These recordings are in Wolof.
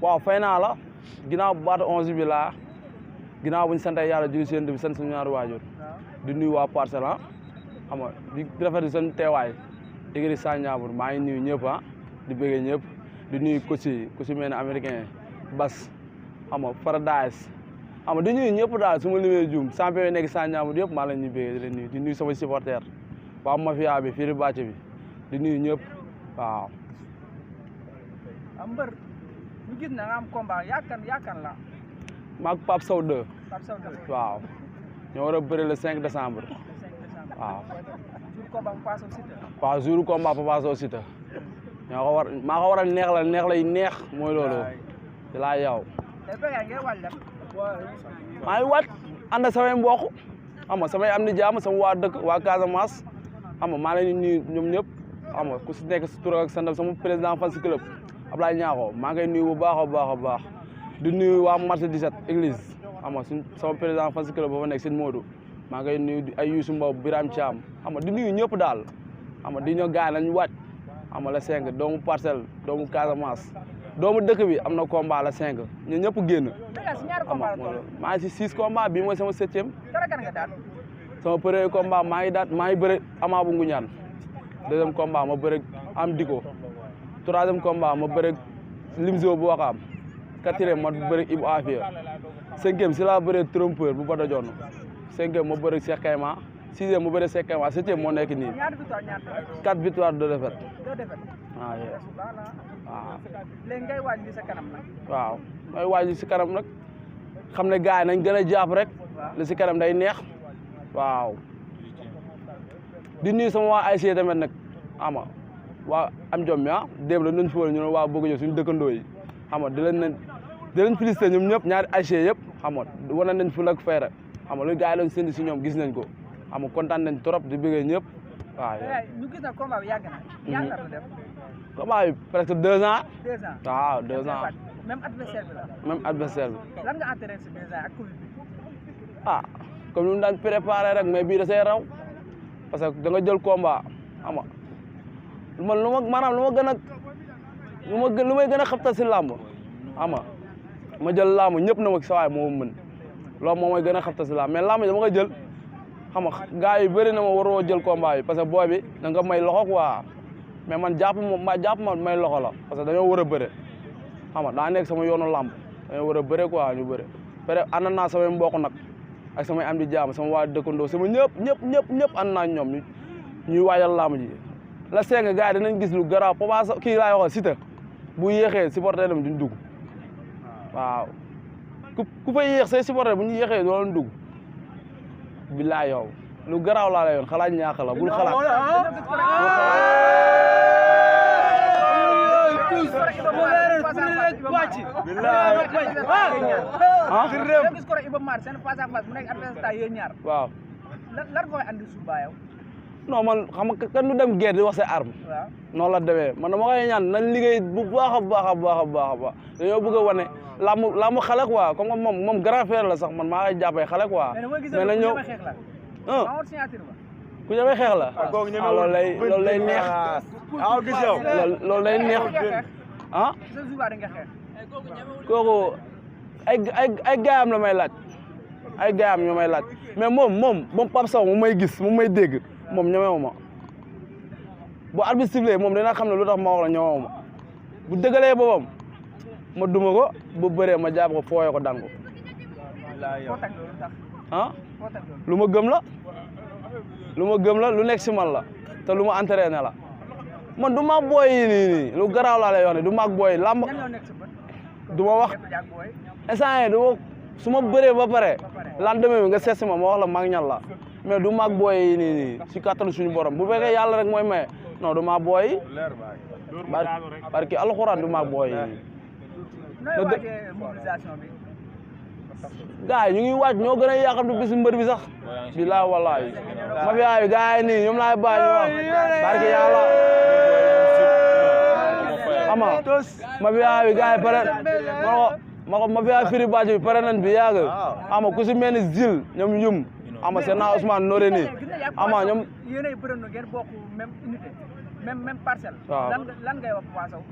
waaw fay naa la ginnaaw baatu 11 bi laa ginnaaw bu ñu sant yàlla julli seen bi sant suñu ñaari waajur di nuyu waa Parcelles xam nga di rafetlu seen teewaay digri sa ñaabur maa ngi nuyu ñëpp di bëggee ñëpp di nuyu ku si mel ne américain Bas xam nga Paradise xam nga di nuyu ñëpp daal su ma limee juum champion yi nekk sa ñaabur yëpp maa leen ñuy bëggee di leen nuyu di nuyu sama supporter waa mafia bi fii bàcc bi di nuyu ñëpp waaw. mbër ñu gis na nga am combat yaakaar la. maag Pape Sow 2. Pape Sow 2 waaw. ñoo war a bëri le 5 décembre. waaw. jour combat Papa Sow Siteu. waaw jour combat Papa Sow Siteu. ñoo ko war maa ko waral neex la yi neex mooy loolu. di laa yow. tey Bécaye ngay waaj dem. maa ngi waaj ànd ak samay mbokk xam nga samay am ni jaam sama waa dëkk waa Casamance xam nga maa leen di nuyu ñoom ñëpp xam nga ku si nekk si tur ak santam sama président fan si club Ablaye Niakho maa ngi koy nuyu bu baax a baax di nuyu waa marché 17 église xam nga suñ sama président fan si club ba fa nekk sëñ Modou maa ngi koy nuyu ay Youssou Mbow Biram Thiam xam nga di nuyu ñëpp daal xam nga di ñëw gaay nañu waaj xam nga la 5 doomu Parcelles doomu Casamance doomu dëkk bi am na combat la 5 ñu ñëpp génn. maa ngi si 6 combat bii mooy sama 7e. sama premier combat maa ngi bëre Ama bu Nguñaan 2e combat ma bëre am diko 3e combat ma bëre Limzo bu Wakaam 4e ma bëre Ibou Afia 5e si laa bëre trompeur bu Bada Jonn 5e ma bëre Cheikh Kayma 6e ma bëre Cheikh Kayma 7e moo nekk nii 4 victoires 2 défaites. waaw léegi ngay waaj li sa kanam nag. waaw ngay waaj li si kanam nag xam ne gars yi nañ gën a jàpp rek li si kanam day neex waaw di nuyu sama waa ASC tamit nag ama waa am jom mi démb la nañ fi wala ñu ne waa bëgg ñëw suñu dëkkandoo yi xam nga di leen félicité ñoom ñëpp ñaari ASC yëpp xam nga wane nañ fu lak fayra xam nga lu gars yi lañ sëndi si ñoom gis nañ ko xam nga kontaan nañ trop di bëggee ñëpp waaw. ñu gis na combat bi yàgg na. ñaata la def. combat bi presque 2 ans. 2 ans waaw 2 ans. même adversaire bi la. même adversaire bi. lan nga entraîné si 2 ans ak Covid bi. comme ni mu daan préparé rek mais bii da say raw parce que da nga jël combat xam nga man lu may gën a xabtal si làmb xam nga ma jël làmb ñëpp na ma sa waay moo mën loolu moom mooy gën a xabtal si làmb mais làmb dama koy jël xam nga gars yi bëri na ma waroo jël combat bi parce que booy bi da nga may loxo quoi mais man jàpp ma may loxo la parce que dañoo war a bëre xam nga daa nekk sama yoonu làmb dañoo war a bëre quoi ñu bëre peut-être ànd naa samay mbokk nag ak samay am di jaam sama waa dëkkandoo sama ñëpp ànd naa ñoom ñuy waajal làmb ji la 5 gars yi dinañ gis lu garaaw Papa Sow kii laay waxal Siteu bu yéexee supporter dem duñ dugg waaw ku fay yéex say supporter bu ñu yéexee doo leen dugg billaay yow lu garaaw laa la yoon xalaat ñaax la bul xalaat waaw lan koy andi suba yow. non man xam nga kan du dem guerre di wax sa arme. noonu la demee man dama koy ñaan nañ liggéey bu baax a baax dañoo bëgg a wane làmb xale quoi comme moom grand frère la sax man maa ngi jàppee xale quoi. mais na ñëw ku ñëwee xeex la. loolu lay neex. loolu lay neex. kooku ay gaayam la may laaj. ay gaayam ñoo may laaj mais moom Pape Sow moom may gis moom may dégg moom ñemewu ma bu arbitre sifflé moom dina xam ne lu tax ma wax la ñemewu ma bu dëggalee boppam ma duma ko bu bëree ma jàpp ko fooyee ko daan ko lu ma gëm la lu nekk si man la te lu ma entraîné la man du maag booy yi nii lu garaaw laa lay yoone du maag booy lamb du ma wax instant yi du ma su ma bëree ba pare lendemain bi nga seet si ma wax la mag ñan la mais du maag booy yi nii si kattanu suñu borom bu fekkee yàlla rek mooy maye non du maag booy yi barki alxuraan du maag booy yi gars yi ñu ngi waaj ñoo gën a yàqamtu bisu mbër bi sax bilaay wallaay mafia yi gars yi nii ñoom laay bàyyi ñu wax barki yàlla ama mafia yi gars yi pare mafia firi bàcc bi pare nañ bi yàgg ama ku si mel ni Zil ñoom yum ama seen naa Ousmane Noré nii ama ñoom yéenay bërëndoo ngeen bokk même unité même parcelle. waaw lan ngay wax Papa Sow.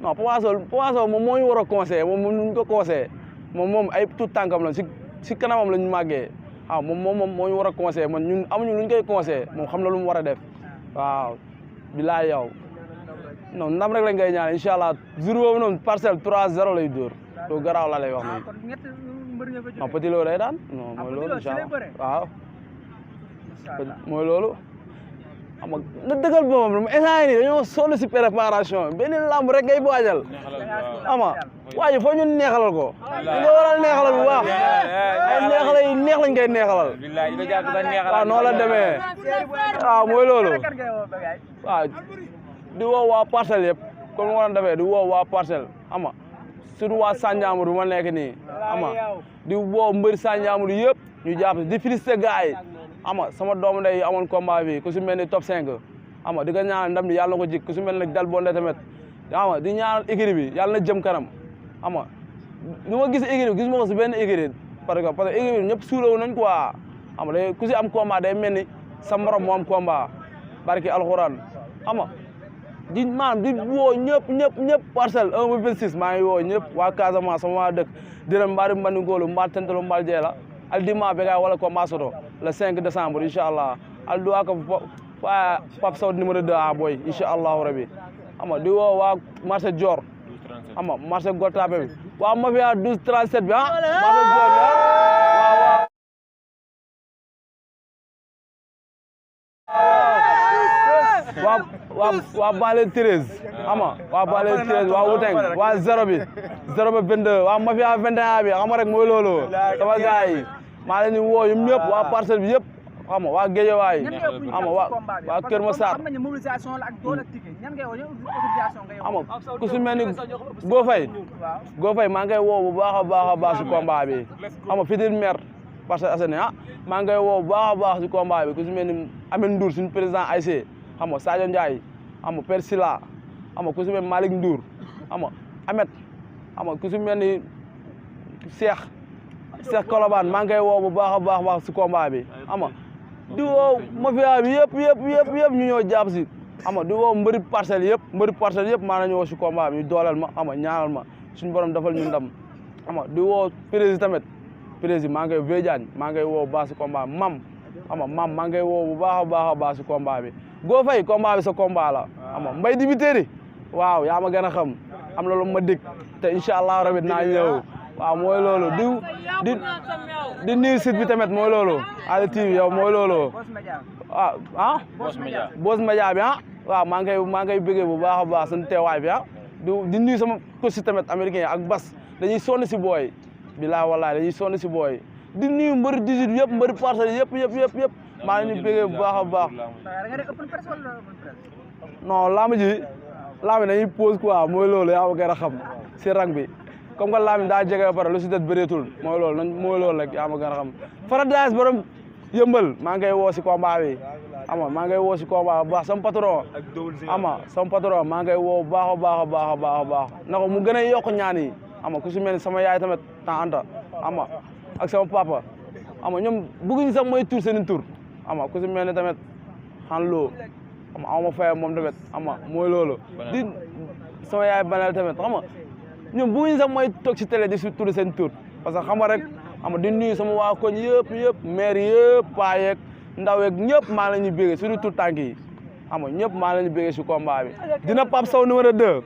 non Papa Sow moom moo ñu war a conseillé moom ñu ko conseillé moom ay tout tànkam la si kanamam la ñu màggee waaw moom moo ñu war a conseillé man ñun amuñu lu ñu koy conseillé moom xam na lu mu war a def waaw bilaay yow non ndam rek lañ koy ñaan incha allah jour boobu noonu parcelle 3-0 lay dóor loolu garaaw la lay wax nii non Petit Lo day daan non mooy loolu incha allah waaw mooy loolu xam nga na dëggal boppam instant yii dañoo sonn si préparation benn lamb rek ngay waajal ama waaye foo ñu neexalal ko nga waral neexalal bu baax ay neexal yi neex lañ koy neexalal waaw noonu la demee waaw mooy loolu waaw di woo waa parcelle yëpp comme ni ma la defee di woo waa parcelle ama surtout waa Sandiamou bu ma nekk nii ama di woo mbëri Sandiamou yëpp ñu jàpp di félicité gars yi ama sama doomu ndey amoon combat bi ku si mel ni top 5 ama di ko ñaanal ndam ni yàlla na ko jik ku si mel ni dal bonde tamit ama di ñaanal écurie bi yàlla na jëm kanam ama nu ma gis écurie bi gis ma ko si benn écurie parce que écurie bi ñëpp suulawu nañ quoi ama day ku si am combat day mel ni sa morom moo am combat barki alxuraan ama di maanaam di woo ñëpp parcelle 1 ba 26 maa ngi woo ñëpp waa Casamance sama waa dëkk di leen mbaari mbandingoolu mbaal tentalo mbaal jeela aldima Bécaye wala combat soto le 5 décembre inchallah aldu aka fa Pape Sow numéro 2 a boy inchallah rabbi ama di woo waa marché Dior ama marché Goltape bi waa mafia 12-37 bi marché Dior waa Bale 13 ama waa Bale 13 waa Wuteng waa 0 bi 0 ba 22 waa mafia 21 bi xam rek mooy loolu sama gars yi maa leen di woo ñoom ñëpp waa parcelle bi yëpp xam nga waa Guédiawaye xam nga waa Kër Massar xam nga ku si mel ni Go Faye maa ngi koy woo bu baax a baax si combat bi xam nga fitir maire parce que maa ngi koy woo bu baax si combat bi ku si mel ni Amine Ndour suñu président AIC xam nga Sadio Ndiaye xam nga Père Sila xam nga ku si mel ni Malick Ndour xam nga Amet xam nga ku si mel ni Cheikh Colobane maa ngi koy woo bu baax a baax si combat bi xam nga di woo mafia bi yëpp ñu ñëw jàpp si xam nga di woo mbëri parcelle yëpp maa nañu woo si combat bi ñu dooleel ma xam nga ñaanal ma suñu borom defal ñu ndam xam nga di woo président tamit président maa ngi koy Védiane maa ngi koy woo bu baax si combat bi mam xam nga mam maa ngi koy woo bu baax a baax si combat bi Go Faye combat bi sa combat la xam nga mbay dibiteeri waaw yaa ma gën a xam am na lu ma dig te incha allah rabi naa ñëw waaw mooy loolu di nuyu site bi tamit mooy loolu Ali TV yow mooy loolu Boss Média bi waaw maa ngi bëggee bu baax a baax seen teewaay bi di nuyu sama coach tamit américain ak bas dañuy sonn si booy bilaa wallaay dañuy sonn si booy di nuyu mbëri 18 yëpp mbëri parcelle yëpp maa ngi ñu bëggee bu baax a baax non laamu dañuy pause quoi mooy loolu yaa ma gën a xam si rang bi comme que laam daa jege ba pare lu si des bëreetul mooy loolu rek yaa ma gën a xam Faradise borom yëmbal maa ngi koy woo si combat bi ama maa ngi koy woo si combat bu baax sama patron maa ngi koy woo bu baax a baax na ko mu gën a yokk ñaan yi ama ku si mel ni sama yaay tamit temps anta ama ak sama papa ama ñoom bëgguñu sax mooy tur seen tur ama ku si mel ni tamit xan loo ama ama fay moom tamit ama mooy loolu di sama yaay banal tamit xam nga ñoom bëgguñu sax mooy toog si télé di si tudd seen tur parce que xam nga rek xam nga di nuyu sama waa koñ yëpp maire yëpp paa yeeg ndaw yeeg ñëpp maa la ñuy bégee surtout tout tànk yi xam nga ñëpp maa la ñuy bégee si combat bi dina Pape Sow numéro 2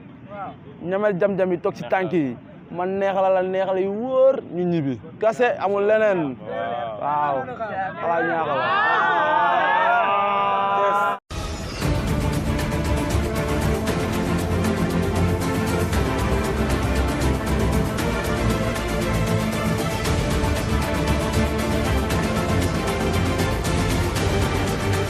ñamel jam-jam yi toog si tànk yi man neexal yi wóor ñu ñibbi kase amul leneen waaw xalaat ñaaxal